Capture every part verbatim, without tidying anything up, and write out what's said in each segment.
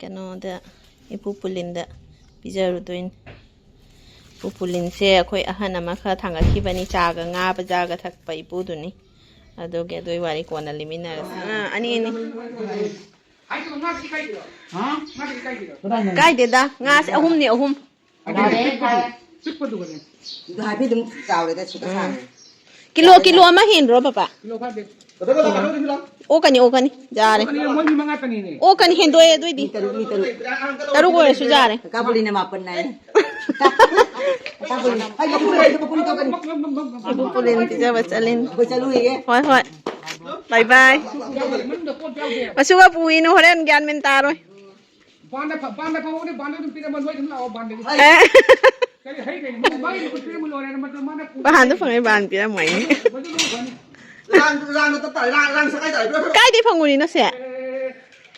ꯀꯩꯅꯣꯗ, ꯏꯄꯨ ꯄꯨꯂꯤꯟꯗ ꯄꯤꯖꯔꯨꯗꯣꯏꯅꯤ꯫ ꯏꯄꯨ ꯄꯨꯂꯤꯟꯁꯦ ꯑꯩꯈꯣꯏ ꯑꯍꯟ ꯑꯃ ꯈꯔ ꯊꯥꯡꯒꯠꯈꯤꯕꯅꯤ, ꯆꯥꯒ ꯉꯥ ꯕꯖꯥꯔꯒ ꯊꯛꯄ ꯏꯄꯨꯗꯨꯅꯤ꯫ ꯑꯗꯨꯒꯤ ꯑꯗꯨꯒꯤ ꯋꯥꯔꯤ ꯀꯣꯟꯅ ꯂꯤꯃꯤꯟꯅꯔꯁꯤ꯫ ꯑꯥ, ꯑꯅꯤ, ꯑꯅꯤ꯫ ꯀꯥꯏꯗꯦꯗ, ꯉꯥꯁꯦ ꯑꯍꯨꯝꯅꯤ, ꯑꯍꯨꯝ꯫ ꯑꯗꯨ ꯍꯥꯏꯐꯦꯠ ꯑꯗꯨꯝ ꯆꯥꯎꯔꯦꯗ, ꯁꯤꯠꯄ ꯁꯥꯡꯉꯦ꯫ ꯀꯤꯂꯣ, ꯀꯤꯂꯣ ꯑꯃ ꯍꯦꯟꯕ꯭ꯔꯣ, ꯄꯄꯥ? ꯑꯣꯛꯀꯅꯤ, ꯑꯣꯛꯀꯅꯤ, ꯌꯥꯔꯦ꯫ ꯑꯣꯛꯀꯅꯤ, ꯍꯦꯟꯗꯣꯛꯑꯦ ꯑꯗꯨꯏꯗꯤ꯫ ꯃꯤ ꯇꯔꯨꯛ, ꯃꯤ ꯇꯔꯨꯛ꯫ ꯇꯔꯨꯛ ꯑꯣꯏꯔꯁꯨ ꯌꯥꯔꯦ꯫ ꯀꯀꯥ ꯄꯨꯂꯤꯅ ꯃꯥꯄꯟ ꯅꯥꯏ꯫ ꯀꯀꯥ ꯄꯨꯂꯤ꯫ ꯍꯥꯏ, ꯃꯄꯨ ꯂꯩ, ꯃꯄꯨ ꯂꯩ, ꯇꯧꯀꯅꯤ꯫ ꯏꯕꯨ ꯄꯨꯂꯤꯟ ꯄꯤꯖꯕ ꯆꯠꯂꯤꯅꯤ꯫ ꯑꯩꯈꯣꯏ ꯆꯠꯂꯨꯏꯌꯦ꯫ ꯍꯣꯏ, ꯍꯣꯏ꯫ ꯕꯥꯏ ꯕꯥꯏ꯫ ꯃꯁꯨꯒ ꯄꯨꯏꯅꯨ, ꯍꯣꯔꯦꯟ ꯒ꯭ꯌꯥꯟ ꯃꯦꯟ ꯇꯥꯔꯣꯏ꯫ ꯕꯥꯟꯗ ꯐ-, ꯕꯥꯟꯗ ꯐꯝꯍꯧꯅꯦ, ꯕꯥꯟꯗ ꯑꯗꯨꯝ ꯄꯤꯔꯝꯃ ꯅꯣꯏ ꯑꯗꯨꯝ ꯂꯥꯛꯑꯣ, ꯕꯥꯟꯗꯒꯤ꯫ ꯑꯦ꯫ ꯀꯔꯤ ꯍꯩ ꯀꯩꯅꯣ? ꯃꯥꯒꯤ ꯄꯤꯔꯝꯃ ꯂꯣꯏꯔꯦ, ꯃꯗꯨ ꯃꯥꯅ ꯄꯨ-, ꯕꯥꯟꯗ ꯐꯪꯉꯦ, ꯕꯥꯟ ꯄꯤꯔꯝꯃꯣꯏꯅꯦ꯫ ꯃꯗꯨ ꯂꯧꯈ꯭ꯔꯅꯤ꯫ ꯂꯥꯡ, ꯂꯥꯡꯗ ꯇꯞ ꯇꯥꯔꯦ, ꯂꯥꯡ, ꯂꯥꯡ ꯁꯛ ꯍꯥꯏ ꯇꯥꯔꯦ꯫ ꯀꯥꯏꯗꯩ ꯐꯪꯉꯨꯔꯤꯅꯣ ꯁꯦ? ꯑꯦ,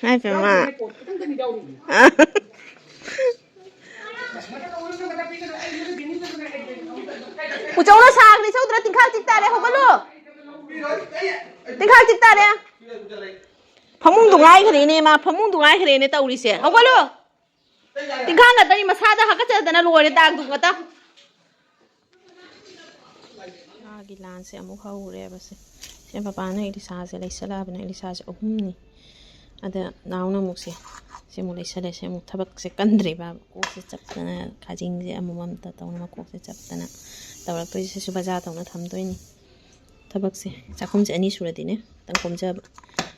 ꯏꯃꯥꯏ ꯄꯦꯝꯃ꯫ ꯌꯥꯎꯗꯦ, ꯄꯣꯠ ꯈꯤꯇꯪꯗꯅꯤ ꯌꯥꯎꯔꯤꯁꯦ꯫ ꯑ꯫ ꯎꯆꯧꯅ ꯁꯥꯈ꯭ꯔꯦ, ꯆꯧꯗ꯭ꯔ ꯇꯤꯡꯈꯥꯡ ꯆꯤꯛ ꯇꯥꯔꯦ, ꯍꯧꯒꯠꯂꯨ꯫ ꯇꯤꯡꯈꯥꯡ ꯆꯤꯛ ꯇꯥꯔꯦ꯫ ꯐꯃꯨꯡꯗꯨ ꯉꯥꯏꯈ꯭ꯔꯦꯅꯦ ꯃꯥ, ꯐꯃꯨꯡꯗꯨ ꯉꯥꯏꯈ꯭ꯔꯦꯅꯦ ꯇꯧꯔꯤꯁꯦ꯫ ꯍꯧꯒꯠꯂꯨ꯫ ꯇꯤꯡꯈꯥꯡ ꯉꯥꯛꯇꯅꯤ, ꯃꯁꯥꯗ ꯍꯥꯀꯠꯆꯗꯅ ꯂꯣꯏꯔꯦ, ꯇꯥꯛ ꯇꯨꯛ ꯉꯥꯛꯇ꯫ ꯉꯥꯒꯤ ꯂꯥꯟꯁꯦ ꯑꯃꯨꯛ ꯍꯧꯔꯦꯕ ꯁꯦ꯫ ꯁꯦ ꯄꯄꯥꯅ ꯏꯂꯤꯁꯥꯁꯦ ꯂꯩꯁꯜꯂꯛꯑꯕꯅꯦ, ꯏꯂꯤꯁꯥꯁꯦ ꯑꯍꯨꯝꯅꯤ꯫ ꯑꯗ ꯅꯥꯎꯅ ꯑꯃꯨꯛꯁꯦ, ꯁꯦ ꯑꯃꯨꯛ ꯂꯩꯁꯜꯂꯦ, ꯁꯦ ꯑꯃꯨꯛ ꯊꯕꯛꯁꯦ ꯀꯟꯗ꯭ꯔꯦꯕ꯫ ꯀꯣꯛꯁꯦ ꯆꯞꯇꯅ, ꯈꯥꯖꯤꯡꯁꯦ ꯑꯃꯃꯝꯇ ꯇꯧꯅ ꯃꯀꯣꯛꯁꯦ ꯆꯞꯇꯅ ꯇꯧꯔꯛꯇꯣꯏꯁꯦ꯫ ꯁꯤꯁꯨ ꯕꯖꯥꯔ ꯇꯧꯅ ꯊꯝꯗꯣꯏꯅꯤ꯫ ꯊꯕꯛꯁꯦ ꯆꯥꯛꯈꯨꯝꯁꯦ ꯑꯅꯤ ꯁꯨꯔꯗꯤꯅꯦ ꯈꯤꯇꯪ ꯀꯣꯝꯖꯕ꯫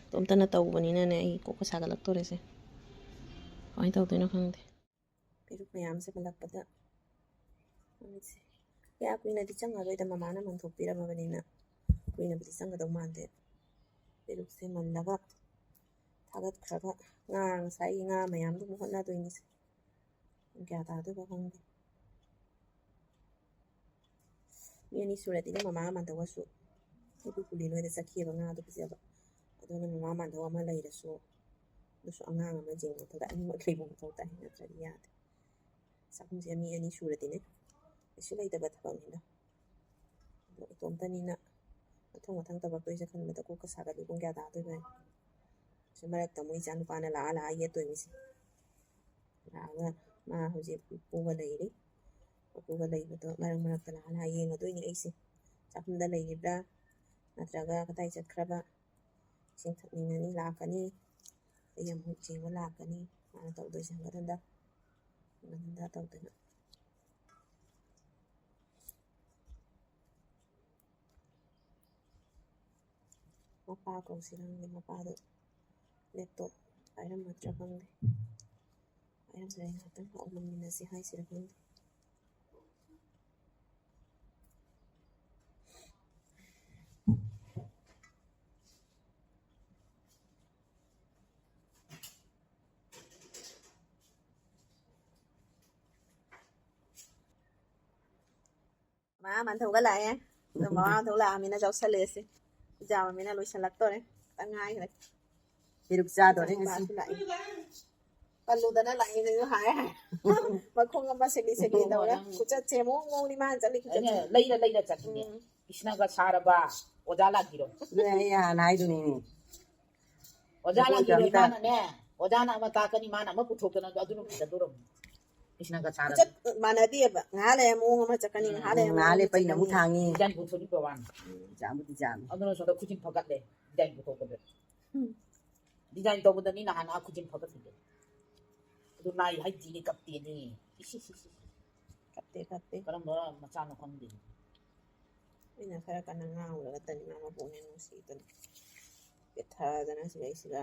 ꯏꯇꯣꯝꯇꯅ ꯇꯧꯕꯅꯤꯅꯅꯦ ꯑꯩ ꯀꯣꯛꯀ ꯁꯥꯒꯠꯂꯛꯇꯣꯔꯦꯁꯦ꯫ ꯀꯃꯥꯏꯅ ꯇꯧꯗꯣꯏꯅꯣ ꯈꯪꯗꯦ꯫ ꯄꯦꯔꯨꯛ ꯃꯌꯥꯝꯁꯦ ꯃꯜꯂꯛꯄꯗ ꯅꯨꯃꯤꯠꯁꯦ ꯀꯌꯥ ꯀꯨꯏꯅꯗꯤ ꯆꯪꯉꯔꯣꯏꯗ, ꯃꯃꯥꯅ ꯃꯟꯊꯣꯛꯄꯤꯔꯝꯃꯕꯅꯤꯅ ꯀꯨꯏꯅꯕꯨꯗꯤ ꯆꯪꯒꯗꯧ ꯃꯥꯟꯗꯦ꯫ ꯄꯦꯔꯨꯛꯁꯦ ꯃꯜꯂꯒ ꯊꯥꯒꯠꯈ꯭ꯔꯒ ꯉꯥ, ꯉꯁꯥꯏꯒꯤ ꯉꯥ ꯃꯌꯥꯝꯗꯨ ꯑꯃꯨꯛ ꯍꯣꯠꯅꯗꯣꯏꯅꯤꯁꯦ꯫ ꯄꯨꯡ ꯀꯌꯥ ꯇꯥꯗꯣꯏꯕ ꯈꯪꯗꯦ꯫ ꯃꯤ ꯑꯅꯤ ꯁꯨꯔꯗꯤꯅꯦ ꯃꯃꯥꯒ ꯃꯥꯟꯗꯧꯒꯁꯨ꯫ ꯑꯩꯈꯣꯏ ꯄꯨꯄꯨꯂꯤ ꯅꯣꯏꯗ ꯆꯠꯈꯤꯑꯕ ꯉꯥꯗꯣ ꯄꯤꯖꯕ꯫ ꯑꯗꯨꯅ ꯃꯃꯥ ꯃꯥꯟꯗꯧ ꯑꯃ ꯂꯩꯔꯁꯨ, ꯑꯗꯨꯁꯨ ꯑꯉꯥꯡ ꯑꯃ ꯌꯦꯡꯕ ꯃꯊꯧ ꯇꯥꯏ꯫ ꯑꯅꯤꯃꯛ ꯂꯩꯕ ꯃꯊꯧ ꯇꯥꯏ, ꯅꯠꯇ꯭ꯔꯗꯤ ꯌꯥꯗꯦ꯫ ꯆꯥꯛꯈꯨꯝꯁꯦ ꯃꯤ ꯑꯅꯤ ꯁꯨꯔꯗꯤꯅꯦ ꯀꯩꯁꯨ ꯂꯩꯇꯕ ꯊꯕꯛꯅꯤꯗ꯫ ꯑꯗꯣ ꯏꯇꯣꯝꯇꯅꯤꯅ ꯃꯊꯪ ꯃꯊꯪ ꯇꯧꯔꯛꯇꯣꯏꯁꯦ ꯈꯟꯕꯗ ꯀꯣꯛꯀ ꯁꯥꯒꯠꯂꯤ꯫ ꯄꯨꯡ ꯀꯌꯥ ꯇꯥꯗꯣꯏꯅꯣ ꯍꯥꯏꯅ꯫ ꯁꯤ ꯃꯔꯛꯇ ꯃꯣꯏ ꯏꯆꯥ ꯅꯨꯄꯥꯅ ꯂꯥꯛꯑ ꯂꯥꯛꯑ ꯌꯦꯠꯇꯣꯏꯅꯤꯁꯦ꯫ ꯂꯥꯛꯑꯒ ꯃꯥ ꯍꯧꯖꯤꯛ ꯃꯄꯨꯒ ꯂꯩꯔꯤ꯫ ꯃꯄꯨꯒ ꯂꯩꯕꯗꯣ ꯃꯔꯛ ꯃꯔꯛꯇ ꯂꯥꯛꯑ ꯂꯥꯛꯑ ꯌꯦꯡꯉꯗꯣꯏꯅꯤ ꯑꯩꯁꯦ꯫ ꯆꯥꯛꯈꯨꯝꯗ ꯂꯩꯔꯤꯕ꯭ꯔꯥ, ꯅꯠꯇ꯭ꯔꯒ ꯀꯗꯥꯏ ꯆꯠꯈ꯭ꯔꯕ? ꯏꯁꯤꯡ ꯊꯛꯅꯤꯡꯉꯅꯤ ꯂꯥꯛꯀꯅꯤ꯫ ꯑꯩ ꯑꯃꯨꯛ ꯆꯦꯡꯕ ꯂꯥꯛꯀꯅꯤ꯫ ꯃꯥꯅ ꯇꯧꯗꯣꯏꯁꯦ ꯍꯪꯒꯠ ꯍꯟꯗ, ꯍꯪꯒꯠ ꯍꯟꯗ ꯇꯧꯗꯅ꯫ ꯃꯄꯥ ꯀꯧꯁꯤꯔ ꯈꯪꯗꯦ, ꯃꯄꯥꯗꯣ ꯂꯦꯞꯇꯣꯞ ꯄꯥꯏꯔꯝꯃꯗ꯭ꯔꯥ ꯈꯪꯗꯦ꯫ ꯄꯥꯏꯔꯝꯗ꯭ꯔꯦ, ꯉꯥꯏꯍꯥꯛꯇꯪ ꯄꯥꯎ ꯂꯧꯃꯤꯟꯅꯁꯤ ꯍꯥꯏꯁꯤꯔ ꯈꯪꯗꯦ꯫ ꯃꯥ ꯃꯥꯟꯊꯧꯒ ꯂꯥꯛꯑꯦ꯫ ꯑꯗꯣ ꯃꯃꯥ ꯃꯥꯟꯊꯧ ꯂꯥꯛꯑꯃꯤꯅ ꯆꯥꯎꯁꯜꯂꯦꯁꯦ꯫ ꯄꯤꯖꯥ ꯃꯃꯤꯅ ꯂꯣꯏꯁꯜꯂꯛꯇꯣꯔꯦ꯫ ꯈꯤꯇꯪ ꯉꯥꯏꯈ꯭ꯔꯦ꯫ ꯄꯦꯔꯨꯛ ꯆꯥꯗꯣꯔꯦ ꯉꯁꯤ꯫ ꯏꯆꯥꯅꯨꯄꯥꯁꯨ ꯂꯥꯛꯑꯦ꯫ ꯄꯜꯂꯨꯗꯅ ꯂꯥꯛꯏꯁꯤꯁꯨ ꯍꯥꯏ ꯍꯥꯏ꯫ ꯃꯈꯣꯡ ꯑꯃ ꯁꯦꯛꯂꯤ ꯁꯦꯛꯂꯤ ꯇꯧꯔ꯫ ꯈꯨꯆꯠꯁꯦ ꯃꯑꯣꯡ ꯃꯑꯣꯡꯅꯤ ꯃꯥꯅ ꯆꯠꯂꯤ ꯈꯨꯆꯠꯁꯦ꯫ ꯑꯩꯅ ꯂꯩꯔ ꯂꯩꯔ ꯆꯠꯈꯤꯅꯦ꯫ ꯎꯝ꯫ ꯀ꯭ꯔꯤꯁꯅꯒ ꯁꯥꯔꯕ ꯑꯣꯖꯥ ꯂꯥꯛꯈꯤꯔꯣ꯫ ꯑꯗꯨꯅꯦ ꯑꯩ ꯍꯥꯟꯅ ꯍꯥꯏꯗꯨꯅꯤꯅꯦ꯫ ꯑꯣꯖꯥ ꯑꯩꯈꯣꯏ ꯂꯥꯛꯈꯤꯔꯣ ꯑꯝꯇ ꯏꯃꯥꯅꯅꯦ꯫ ꯑꯣꯖꯥꯅ ꯑꯃ ꯇꯥꯛꯀꯅꯤ, ꯃꯥꯅ ꯑꯃ ꯄꯨꯊꯣꯛꯇꯅ ꯑꯗꯨꯅ ꯐꯖꯗꯣꯔꯝꯅꯤ꯫ ꯀ꯭ꯔꯤꯁꯅꯒ ꯁꯥꯔꯕ꯫ ꯈꯨꯆꯠ ꯃꯥꯟꯅꯗꯦꯕ꯫ ꯉꯥꯏꯍꯥꯛ ꯂꯩꯔ ꯃꯑꯣꯡ ꯑꯃ ꯆꯠꯀꯅꯤ, ꯉꯥꯏꯍꯥꯛ ꯂꯩꯔ ꯎꯝ, ꯃꯑꯣꯡ ꯉꯥꯏꯍꯥꯛ ꯑꯃ ꯂꯩ ꯄꯩꯅ ꯑꯃꯨꯛ ꯆꯠꯀꯅꯤ꯫ ꯊꯥꯡꯉꯤ꯫ ꯗꯤꯖꯥꯏꯟ ꯄꯨꯊꯣꯛꯏꯕ ꯋꯥꯅꯤ꯫ ꯎꯝ, ꯌꯥꯝꯕꯨꯗꯤ ꯌꯥꯝꯃꯤ꯫ ꯑꯗꯨꯅ ꯁꯣꯝꯗ ꯈꯨꯖꯤꯟ ꯐꯒꯠꯂꯦ, ꯗꯤꯖꯥꯏꯟ ꯄꯨꯊꯣꯛꯄꯗ꯫ ꯎꯝ꯫ ꯗꯤꯖꯥꯏꯟ ꯇꯧꯕꯗꯅꯤ ꯅꯍꯥꯟ ꯑꯥ ꯈꯨꯖꯤꯟ ꯐꯒꯠꯂꯤꯗꯣ꯫ ꯑꯗꯨ ꯅꯥꯏ ꯍꯥꯏꯗꯤꯅꯦ ꯀꯞꯇꯦꯅꯦ꯫ ꯏꯁ, ꯏꯁ, ꯏꯁ, ꯏꯁ꯫ ꯀꯞꯇꯦ, ꯀꯞꯇꯦ꯫ ꯀꯔꯝꯕ ꯃꯆꯥꯅꯣ ꯈꯪꯗꯦ꯫ ꯑꯩꯅ ꯈꯔ ꯀꯟꯅ ꯉꯥꯡꯉꯨꯔꯒ ꯇꯅꯤ ꯃꯥ ꯃꯕꯨꯛꯅꯦ ꯅꯨꯡꯁꯤꯗꯅ꯫ ꯄꯦꯊꯗꯅ ꯁꯤꯗꯩꯁꯤꯗ꯫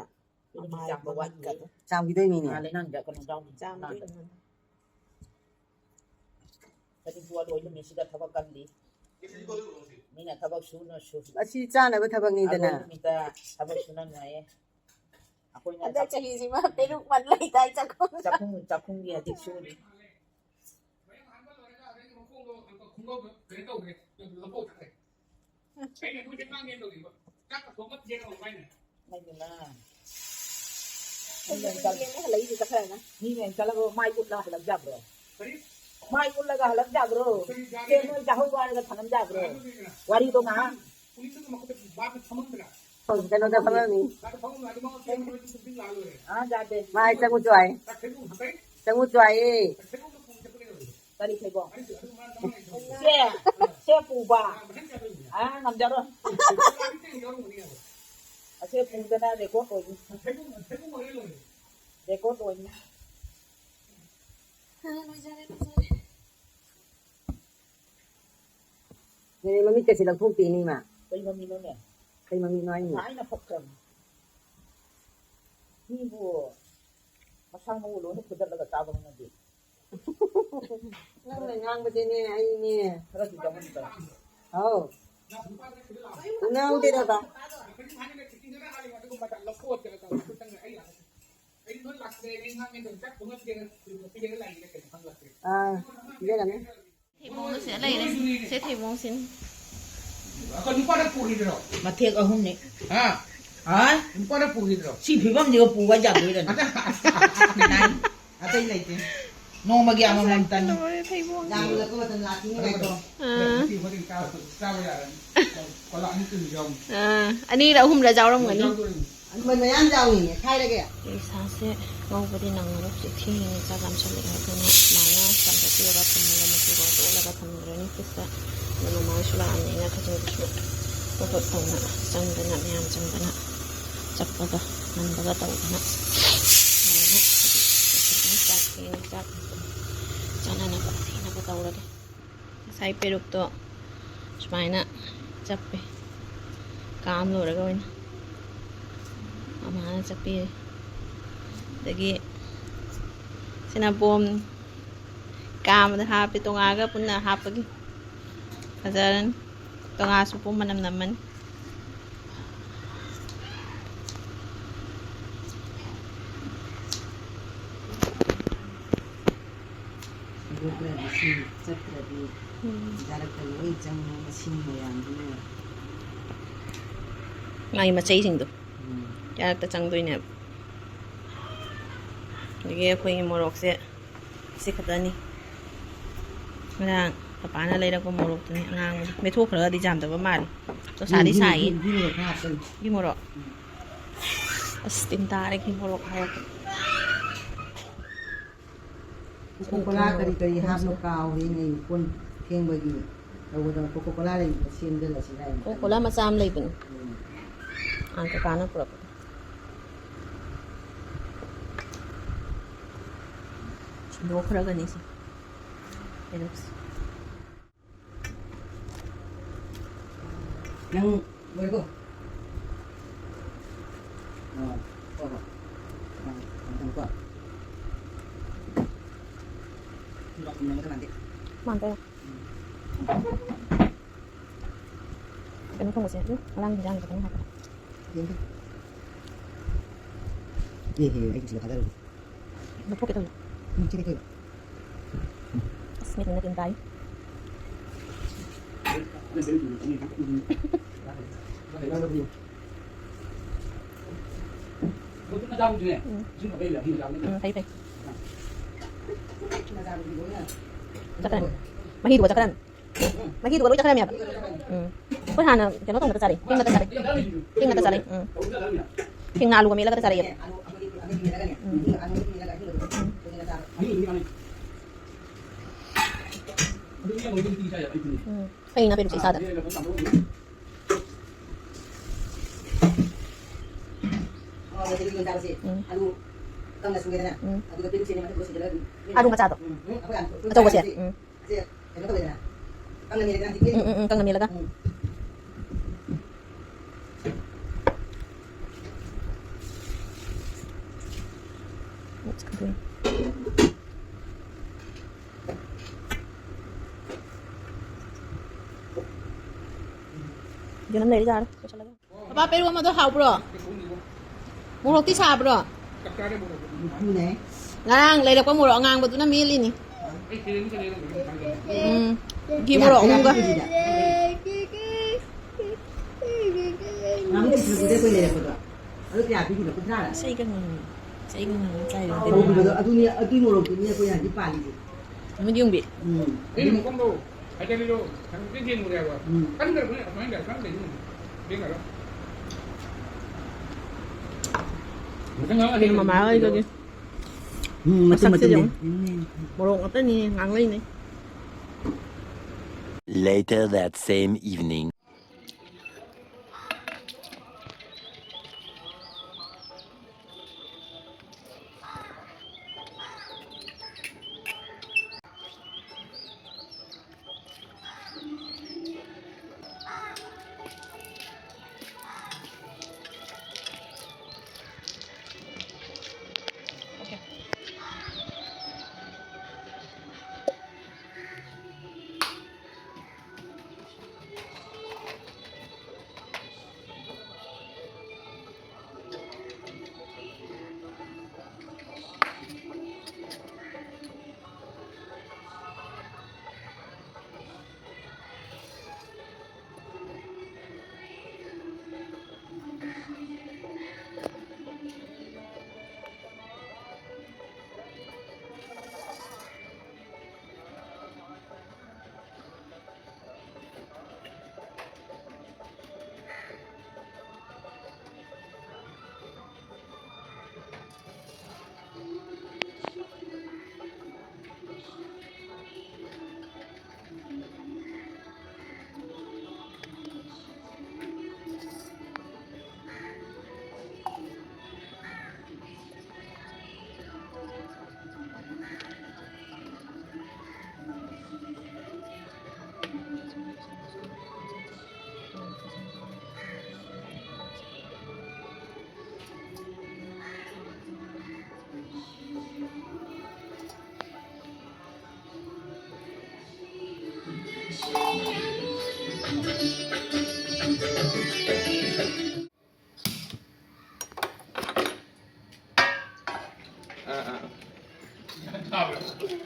ꯑꯗꯨꯝ ꯑꯃꯥꯏ ꯆꯥꯝꯕ ꯋꯥꯠꯂꯤ꯫ ꯃꯃꯤꯠꯀꯗꯣ꯫ ꯆꯥꯝꯈꯤꯗꯣꯏꯅꯤꯅꯦ꯫ ꯃꯥꯜꯂꯦ ꯅꯪꯗꯤ ꯀꯩꯅꯣ ꯌꯥꯎꯅꯤ꯫ ꯆꯥꯝꯗꯣꯏꯅꯤ ꯅꯪ꯫ ꯀꯔꯤ ꯄꯣꯠ ꯑꯣꯏꯕ ꯃꯤꯁꯤꯗ ꯊꯕꯛ ꯀꯜꯂꯤ꯫ ꯃꯤꯅ ꯊꯕꯛ ꯁꯨꯅ ꯁꯨ-, ꯑꯁꯤ ꯆꯥꯅꯕ ꯊꯕꯛꯅꯤꯗꯅ꯫ ꯑꯔꯣꯏꯕ ꯅꯨꯃꯤꯠꯇ ꯊꯕꯛ ꯁꯨꯅ ꯅꯨꯡꯉꯥꯏꯌꯦ꯫ ꯑꯩꯈꯣꯏꯅ ꯍꯟꯗꯛ ꯆꯥꯛ-, ꯆꯍꯤꯁꯤꯃ ꯄꯦꯔꯨꯛ ꯃꯟ ꯂꯩꯗꯥꯏ ꯆꯥꯛꯈꯨꯝ? ꯆꯥꯛꯈꯨꯝ, ꯆꯥꯛꯈꯨꯝꯒꯤ ꯍꯧꯖꯤꯛ ꯁꯨꯔꯤ꯫ ꯂꯩꯗꯅ꯫ ꯑꯩꯈꯣꯏ ꯌꯦꯟꯅ ꯍꯜꯂꯛꯏꯁꯦ ꯆꯠꯈ꯭ꯔꯒ꯫ ꯃꯤ ꯃꯌꯥꯝ ꯆꯠꯂꯒ ꯃꯥꯏ ꯎꯠꯂꯒ ꯍꯜꯂꯛ ꯌꯥꯕ꯭ꯔꯣ? ꯀꯔꯤ? ꯃꯥꯏ ꯎꯠꯂꯒ ꯍꯜꯂꯛ ꯌꯥꯕ꯭ꯔꯣ? ꯀꯔꯤ ꯌꯥꯔꯣꯏ? ꯆꯦ ꯅꯣꯏ ꯆꯥꯍꯧꯕ ꯍꯥꯏꯔꯒ ꯊꯝꯂꯝ ꯌꯥꯕ꯭ꯔꯣ? ꯀꯅꯥꯅꯣ ꯂꯩꯗꯅ? ꯋꯥꯔꯤꯗꯣ ꯉꯥꯏꯍꯥꯛ꯫ ꯄꯨꯂꯤꯁꯇꯨꯒꯤ ꯃꯈꯨꯠꯇ ꯕꯥꯞꯅ ꯐꯝꯍꯟꯗ꯭ꯔꯥ? ꯀꯩꯅꯣꯗ ꯐꯝꯃꯝꯃꯤ꯫ ꯕꯥꯞꯅ ꯐꯝꯍꯟꯕ ꯑꯗꯨ ꯃꯉꯣꯟꯗ ꯆꯦꯟꯕ ꯅꯣꯏ ꯁꯨꯝ ꯁꯨꯝ ꯂꯥꯛꯑ ꯂꯣꯏꯔꯦ꯫ ꯑꯥ, ꯌꯥꯗꯦ꯫ ꯃꯥꯏ ꯆꯪꯉꯨꯁꯨ ꯍꯥꯏ꯫ ꯆꯥꯛ ꯊꯦꯡꯉꯨ ꯉꯥꯛꯇꯪ꯫ ꯆꯪꯉꯨ ꯆꯣ ꯍꯥꯏꯌꯦ꯫ ꯀꯔꯤ ꯊꯩꯕꯣꯡ? ꯁꯦ, ꯁꯦ ꯄꯨꯕ꯫ ꯑ, ꯉꯝꯖꯔꯣꯏ꯫ ꯑꯁꯦ ꯄꯨꯗꯅ record ꯑꯣꯏꯅꯤ꯫ Record ꯑꯣꯏꯅꯤ꯫ ꯑ, ꯂꯣꯏꯖꯔꯦ, ꯂꯣꯏꯖꯔꯦ꯫ ꯅꯦꯅꯦ, ꯃꯃꯤꯠꯀꯁꯦ ꯂꯧꯊꯣꯛꯇꯦꯅꯦ, ꯏꯃꯥ꯫ ꯀꯩ ꯃꯃꯤꯠꯅꯣꯅꯦ? ꯀꯩ ꯃꯃꯤꯠꯅꯣ ꯍꯥꯏꯅꯦ? ꯉꯁꯥꯏꯅ ꯐꯛꯈ꯭ꯔꯕꯅꯤ꯫ ꯃꯤꯕꯨ ꯃꯁꯥ ꯃꯎ ꯂꯣꯏꯅ ꯐꯨꯗꯠꯂꯒ ꯆꯥꯕ ꯉꯝꯗꯦ꯫ ꯅꯪꯅ ꯉꯥꯡꯕꯁꯦꯅꯦ, ꯑꯩꯅꯦ꯫ ꯈꯔꯗꯤ ꯆꯥꯎꯍꯟꯕ꯫ ꯍꯥꯎ꯫ ꯎꯅꯍꯧꯗꯦꯗ ꯕꯥ꯫ ꯑꯥ, ꯄꯤꯖꯔꯝꯃꯦ꯫ ꯊꯩꯕꯣꯡꯗꯣ ꯁꯤꯗ ꯂꯩꯔꯦ꯫ ꯁꯦ ꯊꯩꯕꯣꯡꯁꯤꯅꯤ꯫ ꯑꯩꯈꯣꯏ ꯅꯨꯄꯥꯅ ꯄꯨꯈꯤꯗ꯭ꯔꯣ? ꯃꯊꯦꯛ ꯑꯍꯨꯝꯅꯤ꯫ ꯍꯥ? ꯍꯥ? ꯅꯨꯄꯥꯅ ꯄꯨꯈꯤꯗ꯭ꯔꯣ? ꯁꯤ ꯐꯤꯕꯝꯁꯤꯒ ꯄꯨꯕ ꯌꯥꯗꯣꯏꯔꯅꯦ? ꯑꯇꯩ, ꯑꯇꯩ ꯂꯩꯇꯦ꯫ ꯅꯣꯡꯃꯒꯤ ꯑꯃꯃꯝꯇꯅꯤ꯫ ꯂꯣꯏꯔꯦ ꯊꯩꯕꯣꯡ꯫ ꯌꯥꯝꯅ ꯃꯇꯝ ꯂꯥꯛꯈꯤꯅꯤ꯫ ꯑꯇꯩ ꯅꯠꯇ꯭ꯔꯣ? ꯑꯥ꯫ ꯉꯁꯤ ꯍꯣꯔꯦꯟ ꯆꯥꯕ, ꯆꯥꯕ ꯌꯥꯔꯅꯤ꯫ ꯀꯣꯂꯥ ꯑꯅꯤ ꯇꯨꯝ ꯌꯥꯎꯅꯤ꯫ ꯑꯥ, ꯑꯅꯤꯔ ꯑꯍꯨꯝꯔ ꯌꯥꯎꯔꯝꯒꯅꯤ꯫ ꯌꯥꯎꯗꯣꯔꯤꯅꯤ꯫ ꯑꯗꯨꯃꯥꯏ ꯃꯌꯥꯝ ꯌꯥꯎꯔꯤꯅꯦ, ꯈꯥꯏꯔꯒꯦ꯫ ꯏꯁꯥꯁꯦ ꯉꯧꯕꯗꯤ ꯅꯪꯉꯔꯣꯏ, ꯍꯧꯖꯤꯛ ꯊꯦꯡꯉꯤꯉꯩ ꯆꯥꯛ ꯂꯥꯝꯁꯜꯂꯛꯑꯦ꯫ ꯑꯗꯨꯅ ꯁꯨꯃꯥꯏꯅ ꯆꯝꯊꯣꯛꯄꯤꯔꯒ ꯊꯝꯃꯒ ꯃꯆꯨ ꯉꯧꯊꯣꯛꯍꯜꯂꯒ ꯊꯝꯈ꯭ꯔꯅꯤ ꯐ꯭ꯔꯤꯖꯇ꯫ ꯑꯗꯣ ꯃꯃꯥꯁꯨ ꯂꯥꯛꯑꯕꯅꯤꯅ ꯈꯖꯤꯡꯗꯨꯁꯨ ꯄꯣꯠ ꯄꯣꯠ ꯇꯧꯅ ꯆꯪꯗꯅ, ꯃꯌꯥꯝ ꯆꯪꯗꯅ ꯆꯞꯄꯒ ꯅꯝꯕꯒ ꯇꯧꯗꯅ ꯂꯣꯏꯔꯦ꯫ ꯍꯧꯖꯤꯛ ꯆꯥꯛ ꯊꯦꯡꯉꯦ, ꯆꯥꯛ ꯆꯥꯅꯅꯕ ꯊꯦꯡꯅꯕ ꯇꯧꯔꯒꯦ꯫ ꯉꯁꯥꯏ ꯄꯦꯔꯨꯛꯇꯣ ꯁꯨꯃꯥꯏꯅ ꯆꯞꯄꯦ, ꯀꯥꯝ ꯂꯣꯏꯔꯒ ꯑꯣꯏꯅ꯫ ꯃꯃꯥꯅ ꯆꯞꯄꯤꯔꯦ꯫ ꯑꯗꯒꯤ ꯁꯤꯅ ꯕꯣꯝ ꯀꯥꯝꯕꯗ ꯍꯥꯞꯄꯦ, ꯇꯣꯉꯥꯒ ꯄꯨꯟꯅ ꯍꯥꯞꯄꯒꯤ꯫ ꯐꯖꯔꯅꯤ꯫ ꯇꯣꯉꯥꯁꯨ ꯄꯨꯝ ꯃꯅꯝ ꯅꯝꯃꯅꯤ꯫ ꯁꯦꯡꯗꯣꯛꯇ꯭ꯔꯗꯤ ꯁꯤ ꯆꯠꯇ꯭ꯔꯗꯤ ꯎꯝ꯫ ꯗꯥꯏꯔꯦꯛꯇ ꯂꯣꯏ ꯆꯪꯉꯦ ꯃꯁꯤꯡ ꯃꯌꯥꯝꯗꯨꯅ꯫ ꯃꯥꯒꯤ ꯃꯆꯩꯁꯤꯡꯗꯣ ꯎꯝ꯫ ꯗꯥꯏꯔꯦꯛꯇ ꯆꯪꯗꯣꯏꯅꯦꯕ꯫ ꯑꯗꯒꯤ ꯑꯩꯈꯣꯏꯒꯤ ꯃꯣꯔꯣꯛꯁꯦ ꯁꯤ ꯈꯛꯇꯅꯤ꯫ ꯉꯔꯥꯡ ꯄꯄꯥꯅ ꯂꯩꯔꯛꯄ ꯃꯣꯔꯣꯛꯇꯨꯅꯤ ꯑꯉꯥꯡꯕꯗꯣ꯫ ꯃꯦꯠꯊꯣꯛꯈ꯭ꯔꯒꯗꯤ ꯌꯥꯝꯗꯕ ꯃꯥꯜꯂꯤ꯫ ꯑꯗꯣ ꯁꯥꯗꯤ ꯎꯝ, ꯁꯥꯏꯌꯦ꯫ ꯎꯝ, ꯎꯝ, ꯎꯝ, ꯎꯝ꯫ ꯒꯤ ꯃꯣꯔꯣꯛ꯫ ꯎꯝ꯫ ꯑꯁ ꯇꯤꯟ ꯇꯥꯔꯦ ꯒꯤ ꯃꯣꯔꯣꯛ ꯍꯥꯏꯔꯛꯄ꯫ ꯀꯣꯀꯣ ꯀꯣꯂꯥ ꯀꯔꯤ ꯀꯔꯤ ꯍꯥꯞꯅꯣ ꯀꯥꯎꯔꯦꯅꯦ, ꯑꯩ ꯀꯣꯟ ꯐꯦꯡꯕꯒꯤ ꯇꯧꯒꯗꯕ ꯀꯣꯀꯣ ꯀꯣꯂꯥ ꯂꯩꯕꯗꯣ ꯁꯦꯝꯖꯤꯜꯂꯁꯤ ꯍꯥꯏꯅ꯫ ꯀꯣꯀꯣ ꯀꯣꯂꯥ ꯃꯆꯥ ꯑꯃ ꯂꯩꯕꯅꯤ꯫ ꯎꯝ꯫ ꯑꯥ, ꯀꯀꯥꯅ ꯄꯨꯔꯛꯄ꯫ ꯁꯤꯟꯗꯣꯛꯈ꯭ꯔꯒꯅꯤ ꯁꯤ ꯄꯦꯔꯨꯛꯁꯦ꯫ ꯅꯪ ꯂꯣꯏꯔꯕꯣ? ꯑꯥ, ꯍꯣꯏ, ꯍꯣꯏ꯫ ꯑꯥ, ꯊꯝꯃꯦ, ꯊꯝꯃꯦꯀꯣ꯫ ꯃꯥꯟꯗꯦ꯫ ꯎꯝ꯫ ꯀꯩꯅꯣ ꯊꯣꯡꯕꯁꯦ, ꯎꯝ, ꯉꯔꯥꯡ ꯍꯤꯟꯖꯥꯡꯗꯣ ꯈꯤꯇꯪ ꯍꯥꯞꯄꯣ꯫ ꯌꯦꯡꯒꯦ꯫ ꯑꯦ, ꯍꯦ, ꯑꯩ ꯁꯤꯗ ꯊꯥꯗꯔꯒꯦ꯫ ꯂꯧꯊꯣꯛꯀꯦ ꯇꯧꯔꯤ꯫ ꯎꯝ, ꯁꯤꯗꯤ ꯀꯩꯅꯣ? ꯑꯁ, ꯃꯤꯠ ꯅꯠꯇꯦ ꯇꯥꯏ꯫ ꯎꯝ꯫ ꯎꯝ, ꯐꯩ, ꯐꯩ꯫ ꯆꯠꯈ꯭ꯔꯅꯤ꯫ ꯃꯍꯤꯗꯨꯒ ꯆꯠꯈ꯭ꯔꯅꯤ꯫ ꯃꯍꯤꯗꯨꯒ ꯂꯣꯏ ꯆꯠꯈ꯭ꯔꯅꯦꯕ꯫ ꯎꯝ꯫ ꯑꯩꯈꯣꯏ ꯍꯥꯟꯅ ꯀꯩꯅꯣ ꯇꯧꯕꯗ ꯆꯥꯔꯛꯏ꯫ ꯍꯤꯡꯅ ꯆꯥꯔꯛꯏ꯫ ꯍꯤꯡꯅ ꯆꯥꯔꯛꯏ꯫ ꯎꯝ꯫ ꯍꯤꯡꯅ ꯑꯂꯨꯒ ꯃꯦꯠꯂꯒ ꯆꯥꯔꯛꯑꯦꯕ꯫ ꯎꯝ꯫ ꯎꯝ꯫ ꯐꯩꯅ ꯄꯦꯔꯨꯛꯁꯦ ꯏꯁꯥꯗ꯫ ꯎꯝ꯫ ꯎꯝ꯫ ꯑꯂꯨ ꯃꯆꯥꯗꯣ꯫ ꯎꯝ꯫ ꯑꯆꯧꯕꯁꯦ꯫ ꯎꯝ꯫ ꯁꯦ, ꯀꯩꯅꯣ ꯇꯧꯔꯦꯗꯅ꯫ ꯀꯪꯅ ꯃꯦꯠꯂꯦꯗꯅ ꯍꯧꯖꯤꯛꯀꯤ꯫ ꯎꯝ, ꯎꯝ, ꯎꯝ, ꯀꯪꯅ ꯃꯦꯠꯂꯒ꯫ ꯎꯝ꯫ ꯌꯦꯔꯨꯝ ꯂꯩꯔꯤ ꯌꯥꯔꯦ, ꯂꯣꯏꯁꯜꯂꯒꯦ꯫ ꯄꯄꯥ, ꯄꯦꯔꯨꯛ ꯑꯃꯗꯣ ꯍꯥꯎꯕ꯭ꯔꯣ? ꯃꯣꯔꯣꯛꯇꯤ ꯁꯥꯕ꯭ꯔꯣ? ꯅꯤꯐꯨꯅꯦ꯫ ꯉꯔꯥꯡ ꯂꯩꯔꯛꯄ ꯃꯣꯔꯣꯛ ꯑꯉꯥꯡꯕꯗꯨꯅ ꯃꯦꯠꯂꯤꯅꯤ꯫ ꯎꯝ꯫ ꯘꯤ ꯃꯣꯔꯣꯛ ꯑꯍꯨꯝꯒ꯫ ꯅꯍꯥꯟꯃꯨꯛ ꯀꯦꯖꯤꯗ ꯑꯩꯈꯣꯏ ꯂꯩꯔꯛꯄꯗꯣ꯫ ꯑꯗꯨ ꯀꯌꯥ ꯄꯤꯔꯤꯅꯣ? ꯀꯨꯟꯊ꯭ꯔꯥꯔ? ꯁꯤ ꯑꯩꯒ ꯉꯥꯡꯅ-, ꯁꯤ ꯑꯩꯒ ꯉꯥꯡꯅ ꯆꯥꯏꯗꯣ꯫ ꯍꯧꯕꯗꯣ ꯑꯗꯨꯅꯤ, ꯑꯗꯨꯏ ꯃꯣꯔꯣꯛꯇꯨꯅꯤ ꯑꯩꯈꯣꯏ ꯍꯧꯖꯤꯛ ꯄꯥꯜꯂꯤꯁꯦ꯫ ꯅꯨꯃꯤꯠ ꯌꯨꯡꯕꯤ꯫ ꯎꯝ꯫ ꯑꯩꯅ ꯃꯈꯣꯡꯗꯣ ꯍꯥꯏꯖꯜꯂꯤꯗꯣ ꯍꯥꯏꯐꯦꯠꯇꯤ ꯌꯦꯡꯉꯨꯔꯦꯕ꯫ ꯎꯝ꯫ ꯀꯟꯈ꯭ꯔꯕꯅꯦ, ꯑꯗꯨꯃꯥꯏꯅ ꯀꯟꯈ꯭ꯔꯕꯅꯦ꯫ ꯌꯦꯡꯉꯔꯣꯏ꯫ ꯃꯊꯪ ꯑꯃ ꯀꯩꯅꯣ ꯃꯃꯥ ꯍꯣꯏꯗꯒꯤ꯫ ꯎꯝ, ꯃꯇꯨꯝ ꯃꯁꯛꯁꯦ ꯃꯇꯨꯝꯅꯦ꯫ ꯌꯦꯡꯉꯨ꯫ ꯃꯣꯔꯣꯛ ꯉꯥꯛꯇꯅꯤ, ꯉꯥꯡꯂꯩꯅꯦ꯫ Later that same evening.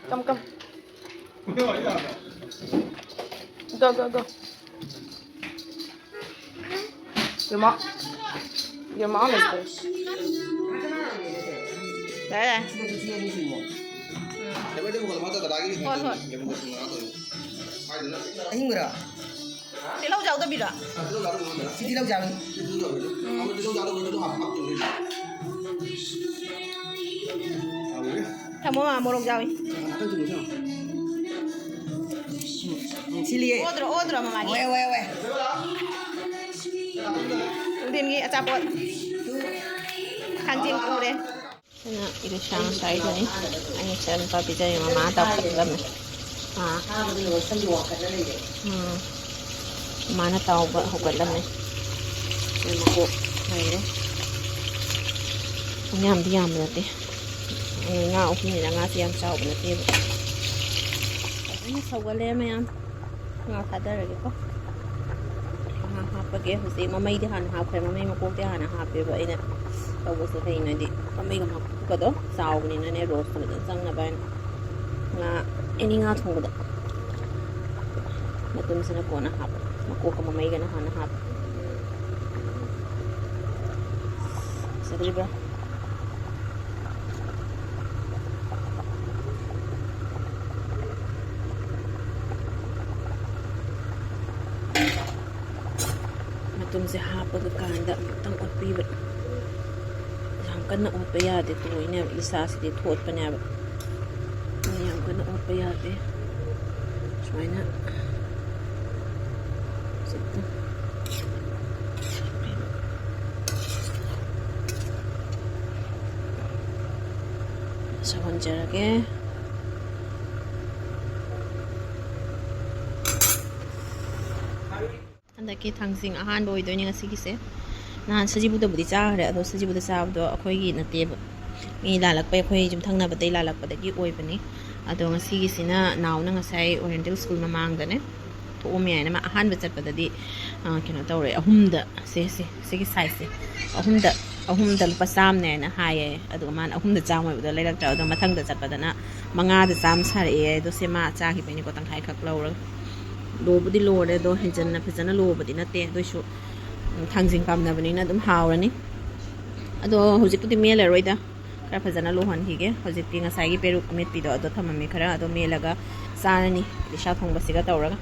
Come, come. Go, go, go. Your mom, your mom is there. ꯌꯥꯔꯦ, ꯌꯥꯔꯦ. ꯍꯣꯏ, ꯍꯣꯏ. ꯑꯍꯤꯡꯕꯔꯣ? ꯇꯤꯜꯍꯧ ꯆꯥꯎꯗꯕꯤꯔꯣ? ꯁꯤ ꯇꯤꯜꯍꯧ ꯆꯥꯕꯅꯤ꯫ ꯎꯝ꯫ ꯊꯝꯃꯣ, ꯃꯥ ꯃꯣꯔꯣꯛ ꯌꯥꯎꯏ꯫ ꯁꯤꯜꯂꯤꯌꯦ꯫ ꯑꯣꯗ꯭ꯔꯣ, ꯑꯣꯗ꯭ꯔꯣ, ꯃꯃꯥꯒꯤ? ꯍꯣꯏ, ꯍꯣꯏ, ꯍꯣꯏ꯫ ꯅꯨꯡꯊꯤꯟꯒꯤ ꯑꯆꯥꯄꯣꯠ꯫ ꯊꯥꯡꯖꯤꯡ ꯄꯨꯔꯦ꯫ ꯑꯩꯅ ꯏꯂꯤꯁꯥ ꯉꯁꯥꯏꯗꯨꯅꯤ꯫ ꯑꯩꯅ ꯏꯆꯥꯅꯨꯄꯥ ꯄꯤꯖꯔꯦ, ꯃꯃꯥ ꯇꯧꯈꯠꯂꯝꯃꯦ꯫ ꯑꯥ꯫ ꯎꯝ꯫ ꯃꯃꯥꯅ ꯇꯥꯎꯕ ꯍꯧꯒꯠꯂꯝꯃꯦ꯫ ꯑꯩ ꯃꯀꯣꯛ ꯂꯩꯔꯦ꯫ ꯌꯥꯝꯗꯤ ꯌꯥꯝꯕ ꯅꯠꯇꯦ꯫ ꯑꯩ ꯉꯥ ꯑꯍꯨꯝꯅꯤꯅ ꯉꯥꯁꯦ ꯌꯥꯝ ꯆꯥꯎꯕ ꯅꯠꯇꯦꯕ꯫ ꯐꯖꯅ ꯁꯧꯒꯠꯂꯦ ꯃꯌꯥꯝ꯫ ꯉꯥ ꯊꯥꯗꯔꯒꯦꯀꯣ꯫ ꯉꯥ ꯍꯥꯞꯄꯒꯦ ꯍꯧꯖꯤꯛ꯫ ꯃꯃꯩꯗꯤ ꯍꯥꯟꯅ ꯍꯥꯞꯈ꯭ꯔꯦ꯫ ꯃꯃꯩ ꯃꯀꯣꯛꯇꯤ ꯍꯥꯟꯅ ꯍꯥꯞꯄꯦꯕ ꯑꯩꯅ ꯇꯧꯕꯁꯦ꯫ ꯀꯩꯅꯣꯗꯤ ꯃꯃꯩꯒ ꯃꯀꯣꯛꯀꯗꯣ ꯆꯥꯎꯕꯅꯤꯅꯅꯦ, ꯔꯣꯁꯇꯣ ꯐꯖꯅ ꯆꯪꯅꯕ ꯍꯥꯏꯅ꯫ ꯉꯥ, ꯑꯦꯅꯤ ꯉꯥ ꯊꯣꯡꯕꯗ ꯃꯇꯨꯝꯁꯤꯅ ꯀꯣꯟꯅ ꯍꯥꯞꯄ꯫ ꯃꯀꯣꯛꯀ ꯃꯃꯩꯒꯅ ꯍꯥꯟꯅ ꯍꯥꯞꯄ꯫ ꯐꯖꯗ꯭ꯔꯤꯕ꯭ꯔꯥ? ꯃꯇꯨꯝꯁꯦ ꯍꯥꯞꯄꯒ ꯀꯥꯟꯗ ꯑꯃꯨꯛꯇꯪ ꯑꯣꯠꯄꯤꯕ꯫ ꯌꯥꯝ ꯀꯟꯅ ꯑꯣꯠꯄ ꯌꯥꯗꯦ, ꯇꯣꯏꯅꯦꯕ, ꯏꯂꯤꯁꯥꯁꯤꯗꯤ ꯊꯣꯠꯄꯅꯦꯕ꯫ ꯑꯗꯨꯅ ꯌꯥꯝ ꯀꯟꯅ ꯑꯣꯠꯄ ꯌꯥꯗꯦ꯫ ꯁꯨꯃꯥꯏꯅ ꯆꯤꯛꯇ ꯁꯧꯍꯟꯖꯔꯒꯦ꯫ ꯍꯟꯗꯛꯀꯤ ꯊꯥꯡꯖꯤꯡ ꯑꯍꯥꯟꯕ ꯑꯣꯏꯗꯣꯏꯅꯦ ꯉꯁꯤꯒꯤꯁꯦ꯫ ꯅꯍꯥꯟ ꯁꯖꯤꯕꯨꯗꯕꯨꯗꯤ ꯆꯥꯈ꯭ꯔꯦ, ꯑꯗꯣ ꯁꯖꯤꯕꯨꯗ ꯆꯥꯕꯗꯣ ꯑꯩꯈꯣꯏꯒꯤ ꯅꯠꯇꯦꯕ, ꯃꯤ ꯂꯥꯜꯂꯛꯄ, ꯑꯩꯈꯣꯏ ꯌꯨꯝꯊꯪꯅꯕꯗꯩ ꯂꯥꯜꯂꯛꯄꯗꯒꯤ ꯑꯣꯏꯕꯅꯤ꯫ ꯑꯗꯣ ꯉꯁꯤꯒꯤꯁꯤꯅ ꯅꯥꯎꯅ ꯉꯁꯥꯏ ꯑꯣꯔꯤꯌꯦꯟꯇꯦꯜ ꯁ꯭ꯀꯨꯜ ꯃꯃꯥꯡꯗꯅꯦ ꯊꯣꯛꯑꯝꯃꯦ ꯍꯥꯏꯅ, ꯃꯥ ꯑꯍꯥꯟꯕ ꯆꯠꯄꯗꯗꯤ, ꯑ, ꯀꯩꯅꯣ ꯇꯧꯔꯦ, ꯑꯍꯨꯝꯗ, ꯁꯦ, ꯁꯦ, ꯁꯤꯒꯤ ꯁꯥꯏꯖꯁꯦ, ꯑꯍꯨꯝꯗ, ꯑꯍꯨꯝꯗ ꯂꯨꯄꯥ ꯆꯥꯝꯃꯅꯦ ꯍꯥꯏꯅ ꯍꯥꯏꯌꯦ꯫ ꯑꯗꯨꯒ ꯃꯥꯅ ꯑꯍꯨꯝꯗ ꯆꯥꯝꯃ ꯑꯣꯏꯕꯗꯣ ꯂꯩꯔꯛꯇ꯭ꯔꯕ꯫ ꯑꯗꯣ ꯃꯊꯪꯗ ꯆꯠꯄꯗꯅ ꯃꯉꯥꯗ ꯆꯥꯝꯃ ꯁꯥꯔꯛꯑꯦ꯫ ꯑꯗꯣ ꯁꯦ ꯃꯥ ꯆꯥꯈꯤꯕꯩꯅꯤꯀꯣ, ꯇꯪꯈꯥꯏꯈꯛ ꯂꯧꯔꯒ꯫ ꯂꯣꯕꯨꯗꯤ ꯂꯣꯔꯦ, ꯑꯗꯣ ꯍꯦꯟꯖꯟꯅ ꯐꯖꯅ ꯂꯣꯕꯗꯤ ꯅꯠꯇꯦ, ꯑꯗꯨꯏꯁꯨ, ꯎꯝ, ꯊꯥꯡꯖꯤꯡ ꯄꯥꯝꯅꯕꯅꯤꯅ ꯑꯗꯨꯝ ꯍꯥꯎꯔꯅꯤ꯫ ꯑꯗꯣ ꯍꯧꯖꯤꯛꯄꯨꯗꯤ ꯃꯦꯜꯂꯔꯣꯏꯗ, ꯈꯔ ꯐꯖꯅ ꯂꯣꯍꯟꯈꯤꯒꯦ꯫ ꯍꯧꯖꯤꯛꯇꯤ ꯉꯁꯥꯏꯒꯤ ꯄꯦꯔꯨꯛ ꯑꯃꯦꯠꯄꯤꯗꯣ ꯑꯗꯣ ꯊꯝꯃꯝꯃꯤ ꯈꯔ, ꯑꯗꯣ ꯃꯦꯠꯂꯒ ꯆꯥꯔꯅꯤ ꯏꯂꯤꯁꯥ ꯊꯣꯡꯕꯁꯤꯒ ꯇꯧꯔꯒ꯫